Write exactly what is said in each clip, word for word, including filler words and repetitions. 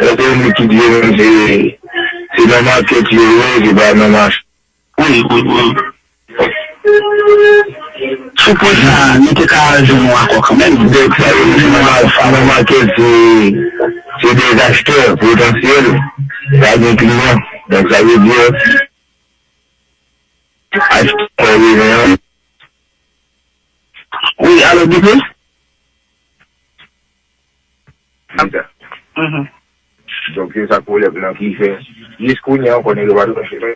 Lè se yon nèg ki di yo menm se, se nan makèt yo ye, se pa nan mache. Wi, wi, wi. Sou pwen sa a, nou te ka jwenn yon akò kanmenm. Donk, sa vle di nan ma-, nan makèt, se, se dèzaktè potansyèl, pa gen kliyan. Donk, sa vle di, achte kò yo ven an. Wi, alo, Doudou? Lisa. Mhm. Donk, se sa pwoblèm nan ki fè. Jis kounye a ankò, nèg yo pa tou mache.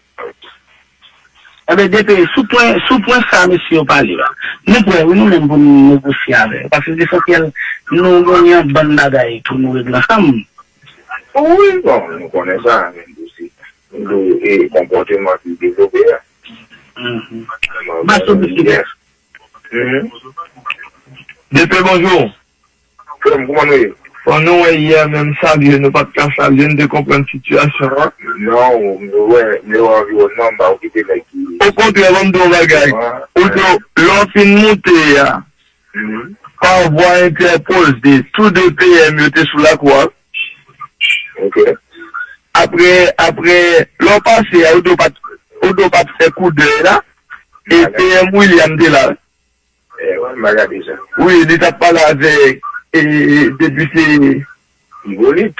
Enben, depi sou pwen, sou pwen sa, mesye yo pale la, nou prè, wi, nou menm pou nou negosye avè yo. Paske lesansyèl, nou genyen yon bann bagay pou nou regle ansanm. Wi, bon, nou konnen sa, men tou se, nou, e, konpòteman ki devlope a. Mhm. Bon, ba sou mesye. Mhm. Depi bonjou. Frè m, kòman nou ye? Bon, nou wè yè menm salye, nou pa t ka salye, nou te konprann sitiyasyon an. Non, m wè, m wè anviwònman, m pa okipe nèg ki. Okontrè, ban m di w yon bagay. Ou di w, lè w fin moute a, pa vwa entèpoze, tou de P M yo te sou lakou a. Ok. Apre, apre, lè w pase a, ou di w pa t, ou di w pa t fè koudèy la, e P M William te la. Eh, wè, m pa gade sa. Wi, li t ap pale avèk, e, depite Ipolit.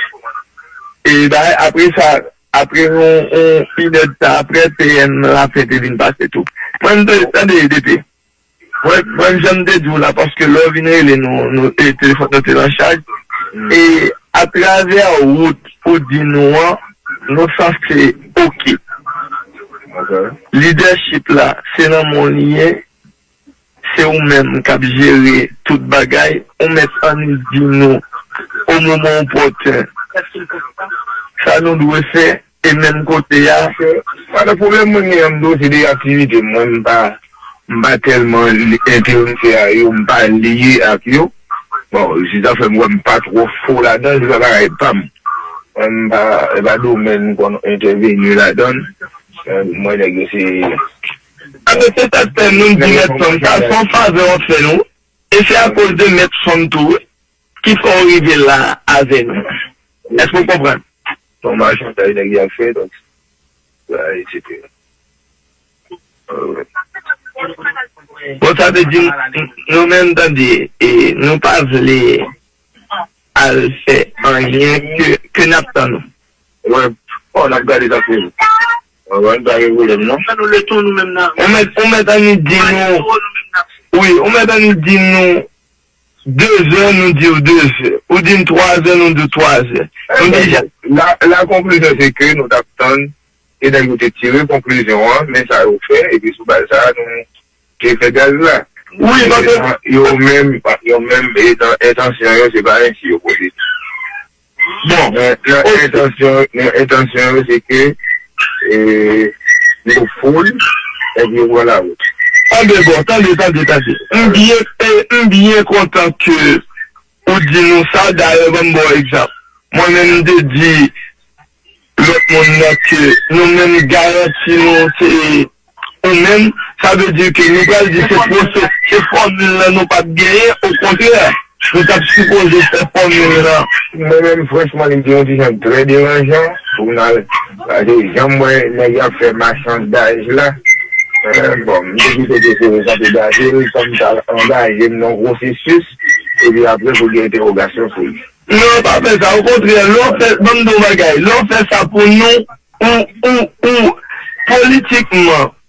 E, ba, apre sa, apre yon, yon inèdtan apre, P M Lafen te vin pase tou. Mwen, m te, tande, depi. Mwen, mwen, jan m te di w la, paske lè w vin rele nou, nou, e, telefòn nou te nan chaj. Mm. E, atravè wout ou di nou an, nou sanse oke. Ok. Lidèchip la, se nan men w li ye. Se ou menm k ap jere tout bagay, ou mèt annik di nou o moman opòten sa nou dwe fè, e menm kote a. Pa nan pwoblèm mwen gen an, m di w, se de aktivite mwen, m pa, m pa tèlman li-, enterese a yo, m pa lye ak yo. Bon, se sa fè m wè m pa twò fò ladan l, se pa bagay pa m. Mwen, m pa, e pa domèn m konn entèveni ladan l. Mwen, nèg yo se Anben, se sa k fè nou di Mèt Sòm sa, se yon favè w ap fè nou. E se akoz de Mèt Sòm tou, wi, ki fè w rive la avè nou. Èske w konprann? Se yon machantaj nèg yo ap fè, donk, etsetera. Bon, sa vle di, n-, n-, nou menm, tande, e nou pa vle al fè anyen ke, ke n ap tann ou. Wè, bon, n ap gade sa pou nou. Wè, wè, n pa gen pwoblèm, non. Sa nou letan nou menm nan. Ou mèt, ou mèt annik di nou, wi, ou mèt annik di nou de zè, nou di w de zè. Ou di n twa zè, nou di w twa zè. Nou deja. La, la konklizyon se ke nou t ap tann, e nèg yo te tire konklizyon an, men sa yo fè, epi sou baz sa a, nou te fè gaz la. Wi, paske yo menm, yo menm, e nan entansyon yo, se pa ensi yo pwosede. Bon, nan, nan entansyon, nan entansyon yo, se ke, e, yo foul, epi yo pran lawout. Tande, bon, tande, tande, tande. M byen, e, m byen kontan ke ou di nou sa, dayè, ban m ba w egzanp. Mwen menm, m te di lòt moun nan ke nou menm garanti nou se ou menm, sa vle di ke nou pral di se pwose-, se fòmil lan nou p ap genyen, okontrè, nou t ap sipoze fè fòmil lan. Mwen menm, franchman, li te yon ti jan trè deranjan pou n al, paske jan m wè nèg y ap fè machandaj la, e, bon, m te kite ke se yo k ap egaje l, san m ta angaje m nan yon pwosesis, epi apre pou gen entèwogasyon sou li. Non, pa fè sa. Okontrè, lè w fè, ban m di w yon bagay, lè w fè sa pou nou, ou, ou, ou, politikman,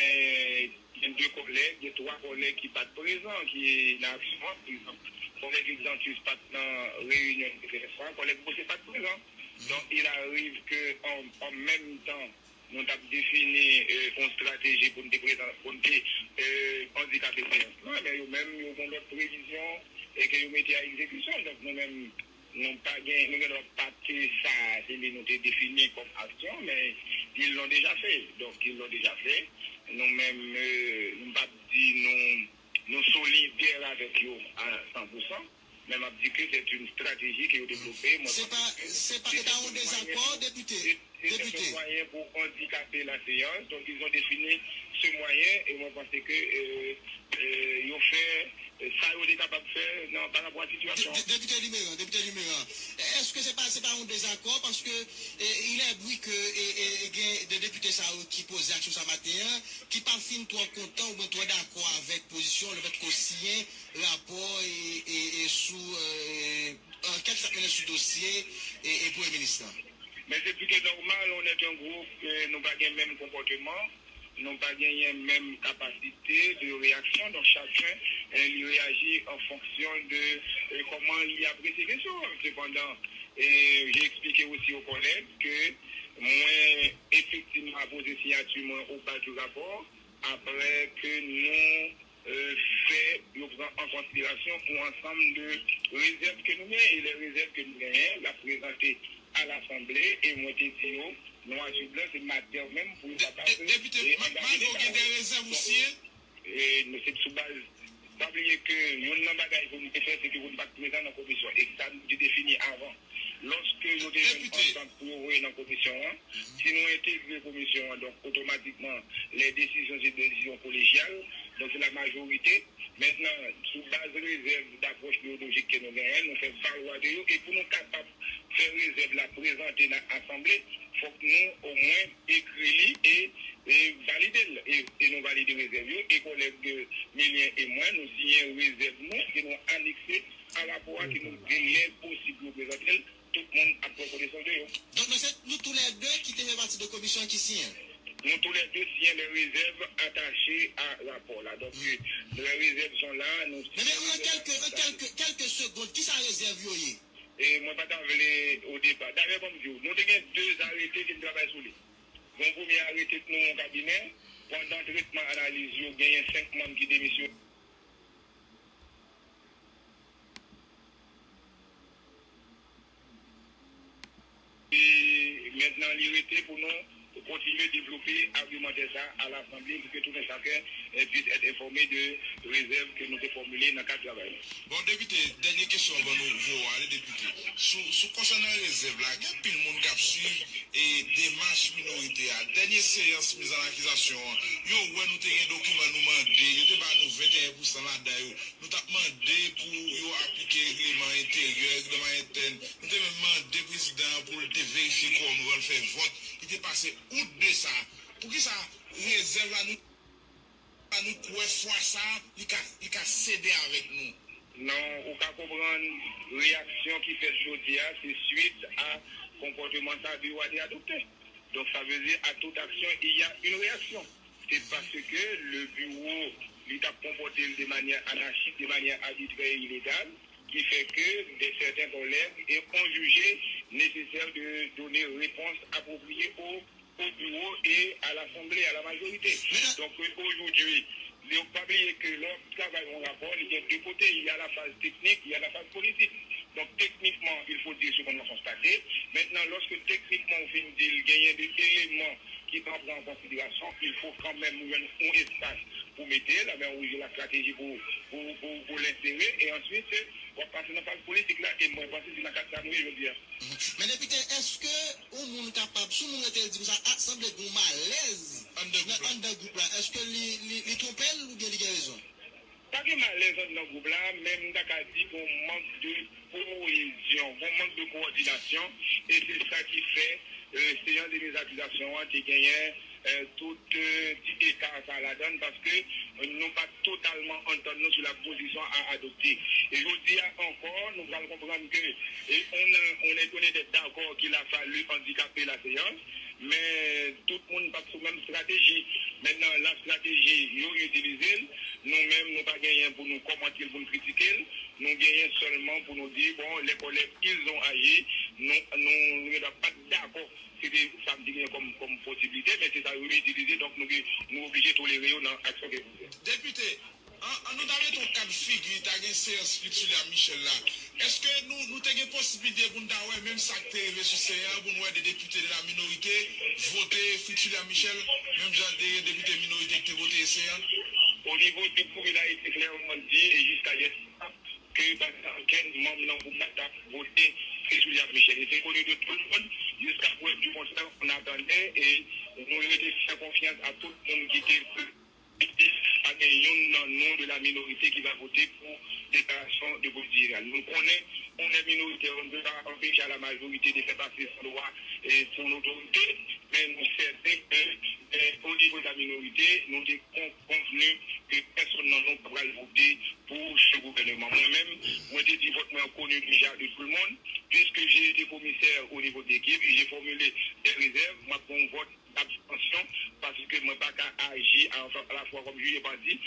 men gen de kòlèg, gen twa kòlèg ki pa t prezan, ki nan aksyon an. Pa egzanp, kòlèg Exantus pa t nan reyinyon nou te fè sa, kòlèg Bose pa t prezan. Donk, il arrive ke an, an menm tan, nou t ap defini yon strateji pou n te prezan, pou n te andikape seyans lan, men yo menm, yo gen lòt previzyon e ke yo mete a egzekisyon. Donk, nou menm, nou pa gen, nou gen dwa pa te sa, se li nou te defini kòm aksyon, men ils l'ont déjà fait. Donc, ils l'ont déjà fait. Nou menm, nou p ap di nou, nou solidè avèk yo a san pou san, men m ap di ke c'est une stratégie ke yo devlope. Se pa, se pa, se pa yon dezakò, depite. C'était un moyen pour handicaper la séance. Donc, ils ont défini ce moyen et mwen panse ke yo fè sa yo te kapab fè nan, pa rapò a sitiyasyon an. Depite Limeran, depite Limeran, èske se pa, se pa yon dezakò? Paske il est vrai ke gen de depite sa yo ki poze aksyon sa maten an, ki pa fin twò kontan oubyen twò dakò avèk pozisyon lefèt ke w siyen rapò e, e, e sou ankèt k ap mennen sou dosye e, e premye minis lan. Men se plis ke nòmal, on est un groupe, nou pa gen menm konpòteman, nou pa genyen menm kapasite de reyaksyon, donk chaken li reyaji an fonksyon de kòman li apresye kesyon an. Sepandan, j'ai expliqué aussi aux collègues que mwen efektivman apoze siyati mwen au bas du rapport apre ke nou fè yo pran an konsiderasyon yon ansanm de rezèv ke nou genyen, e lè rezèv ke nou genyen, l ap prezante a Lasanble, e mwen te di yo, nwa sou blan, se maten menm pou yo kapab. Depite, malgre w gen de rezèv ou siyen? E nou se sou baz, pa bliye ke youn nan bagay pou nou te fè, se ke pou nou pa t prezan nan komisyon, e sa nou te defini avan. Lòske yo te jwenn antant pou yo voye nan komisyon an, si nou entegre komisyon an, donk otomatikman, les décisions se desizyon kolejyal, donk se la majorité. Mentnan, sou baz rezèv dapwòch deyolojik ke nou genyen, nou fè valwa de yo, e pou nou kapab fè rezèv la prezante nan asanble, fòk nou omwen ekri li e, e valide l. E, e nou valide rezèv yo, e kòlèg Milien e mwen, nou siyen rezèv nou, e nou anekse a rapò a ke nou gen lè posib yo prezante l, tout moun ap pran konesans de yo. Donk, nou se nou toulède ki te fè pati de komisyon ki siyen? Nou toulède siyen les réserves attachées à rapport la. Donk, les réserves sont là, nou siyen. Men, men, an kèlke, an kèlke, kèlke segond, kisa rezèv yo ye? E mwen pa ta vle o depa. Dayè, ban m di w, nou te gen de arete ke n travay sou li. Gen yon premye arete k nou yon kabinè, pandan tretman analiz yo, genyen senk manm ki demisyone. E mentnan, li rete pou nou kontinye devlope agimantè sa a Lasanble pou ke tout un chacun, eh, puisse être informé de rezèv ke nou te fòmile nan kad travay nou. Bon, depite, dènye kesyon anvan nou voye w ale, depite. Sou, sou konsènan rezèv la, gen anpil moun k ap swiv e demach minorite a. Dènye seyans miz an akizasyon an, yo wè nou te gen dokiman nou mande, yo te ba nou venteyen pousan ladan yo. Nou t ap mande pou yo aplike regleman enteryè, regleman entèn. Nou te menm mande prezidan an pou l te verifye kowòm yo, pou l fè vòt. Li te pase out de sa. Poukisa rezèv la nou, la nou kwè fwa sa a, li ka, li ka sede avèk nou? Non, ou ka konprann reyaksyon ki fèt jodi a, se swit a konpòteman sa biwo a te adopte. Donc, ça veut dire, à toute action, il y a une réaction. C'est parce que le bureau, li t ap konpòte l de manière anarchique, de manière arbitraire et illégale, qui fait que des, certains collègues et ont jugé nécessaire de donner réponse appropriée au, au bureau et à l'Assemblée, à la majorité. Donc, euh, aujourd'hui, ne pas oublier que lè w ap travay yon rapò, li gen de kote, il y a la phase technique, il y a la phase politique. Donc, techniquement, il faut dire ce qu'on a constaté. Maintenant, lorsque techniquement, ou fin di l, genyen de eleman ki pa pran an konsiderasyon, il faut quand même ou jwenn yon espas pou mete l, ben, ou jwe la stratégie pou, pou, pou, pou l ensere, e answit, w ap pase nan faz politik la, e mwen panse se nan kad sa nou ye jodi a. Men depite, èske yon moun kapab, si yon moun rete l di konsa, a, sanble gen yon malèz anndan gwoup la, èske li, li, li twonpe l oubyen li gen rezon? Pa gen malèz anndan gwoup la, men m ta ka di gen yon mank de koyezyon, gen yon mank de kowòdinasyon, e se sa ki fè, eh, seyans de miz an akizasyon an te genyen, eh, tout, eh, ti eka sa ladan l, paske nou pa t totalman antann nou sou la pozisyon a adopte. E jodi a ankò, nou pral konprann ke, eh, on, on est, on était d'accord qu'il a fallu handicaper la séance, men tout moun pa t sou menm estrateji. Mentnan, la strateji yo itilize l, nou menm, nou pa genyen pou nou kòmante l, pou nou kritike l. Nou genyen sèlman pou nou di, bon, les collègues, ils ont agi, nou, nou, nou pa t dakò. Se te sa m te genyen kòm, kòm posiblite, men se sa yo itilize, donk nou, nou oblije tolere yo nan aksyon ke nou fè. Depite, an, an nou ta mete yon kad figi, ta gen seyans Fritz William Michel la. Èske nou, nou te gen posiblite pou n ta wè menm sa k te rive sou Seyè an, pou n wè de depite de la minorite vote Fritz William Michel, menm jan de depite minorite ki te vote Seyè an? Au niveau du groupe, il a été clairement dit, et jusqu'à hier soir, ke pa gen okenn manm nan gwoup la k t ap vote Fritz William Michel. E se koni de tout le monde, jusqu'à preuve du contraire, on attendait, e nou rete fè konfyans a tout moun ki te pa gen youn nan nou de la minorite ki va vote pou deklarasyon de politik jeneral. Nou konnen, on est minoritaire, on ne peut pas empêcher à la majorité de faire passer son droit et son autorité, men nou sèten ke, eh, au niveau de la minorité, nou te kon-, konvni ke pèsonn nan nou pa pral vote pou se gouvèneman. Mwen menm, mwen te di vòt mwen an koni deja de tout le monde, puisque j'ai été commissaire au niveau de l'équipe, j'ai formulé des réserves, m ap pran yon vòt abstansyon, paske mwen pa ka aji a, a la fwa kòm juge parti,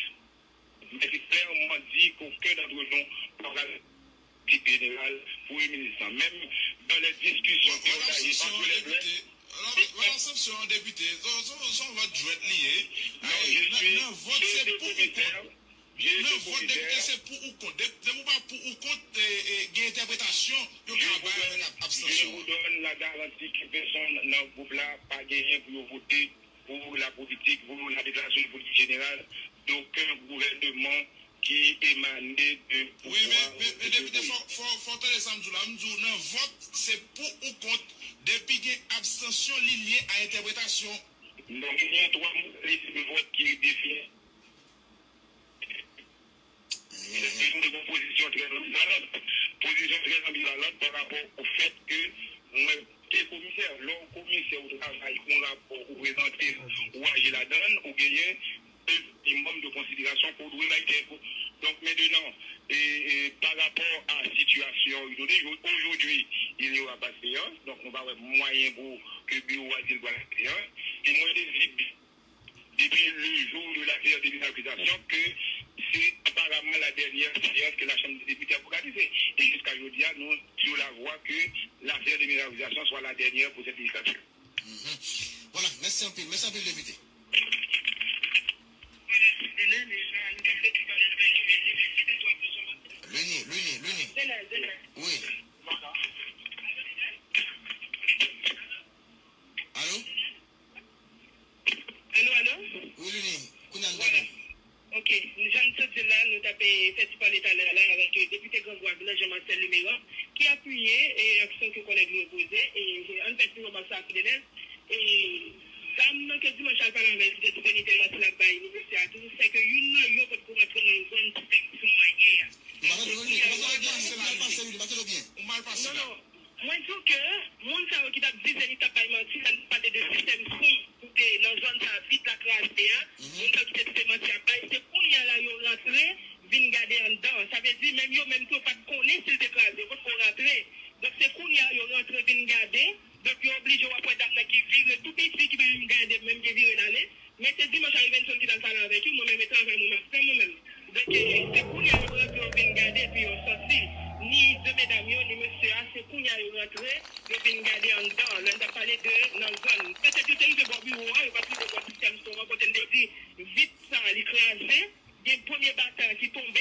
men se klèman di ke okenn d'antre nou pa pral politik jeneral pou Premye Minis lan. Menm dans les discussions qui ont agi entre les deux, Valè sanksyon an depite, se yon vòt jwèt li ye. Nan vòt se pou ou kont. Nan vòt depite se pou ou kont. Depi ou pa pou ou kont, gen entèpretasyon yo ka bay avèk abstansyon. Je vous donne la garantie que personne nan gwoup la pa genyen pou yo vote pour la politique, pour la déclaration de politique générale d'aucun gouvernement qui émane de pouvoir. Wi, men, men, men depite, fò, fò, fò w tande sa m di w la. M di w, nan vòt, se pou ou kont. Depi gen abstansyon, li lye a entèpretasyon. Donk, gen yon twa modalite de vòt ki defini. Se yon pozisyon trè anbivalan. Pozisyon trè anbivalan pa rapò o fèt ke mwen te komisè. Lè w komisè, ou travay, ou rapò, ou prezante l, ou aji ladan l, ou genyen de minimòm de konsiderasyon ke w dwe bay tèt ou. Donk, mentnan, e, e, pa rapò a sitiyasyon, aujourd'hui, il n'y aura pas de séance, donk nou pa wè mwayen pou ke biwo a di l pral gen seyans. E mwen te di, depuis le jour de la séance de dénacrisation, que c'est apparemment la dernière séance que la Chambre des députés a organisée. Et jusqu'à aujourd'hui, nous la voie que l'affaire de Miravizasion soit la dernière pour cette législature. Voilà, mèsi anpil, mèsi anpil depite. Lini, Lini, Lini. Wi. Alo? Alo, alo? Wi, Lini. Kounye a n tande. Ok, jan m te di la, nou t ap fè ti pale talè a la avèk depite Grangwav lan, Jean Marcel Luméran, ki apiye aksyon ke kòlèg li yo poze, e ann fè ti remak sa, Fidenèl. E dam nan ke dimanch al pale avè l, ki te di ke li te rantre l ap bay ni mesye a tou, se ke youn nan yo potko rantre nan zòn sistèm sou mwen ye a. Ou pa tande byen, ou pa tande byen, ou mal pase, ou mal pase. Non, non. Mwen di w ke moun sa yo ki t ap di se li t ap bay manti lè n pale de sistèm son pou te nan zòn sa vit la kraze a, moun sa yo ki te di se manti y ap bay, se kounye a la yo rantre vin gade anndan. Sa vle di menm yo menm tou yo pa t konnen si l te kraze, yo potko rantre. Donk se kounye a yo rantre vin gade, donk yo oblije w ap wè dam nan ki vire tou piti ki pa menm gade menm ki vire l ale. Men se dimanch a Ivenson ki t al pale avèk yo, mwen menm e travay mwen m ap fè mwen menm. Donk se kounye a yo rantre yo vin gade epi yo santi ni de medam yo ni mesye a, se kounye a yo rantre yo vin gade anndan lè n t ap pale de nan zòn. Petèt yo te rive bò biwo a, yo pa t rive bò sistèm son an kote n te di vit sa li kraze. Gen premye batay ki tonbe.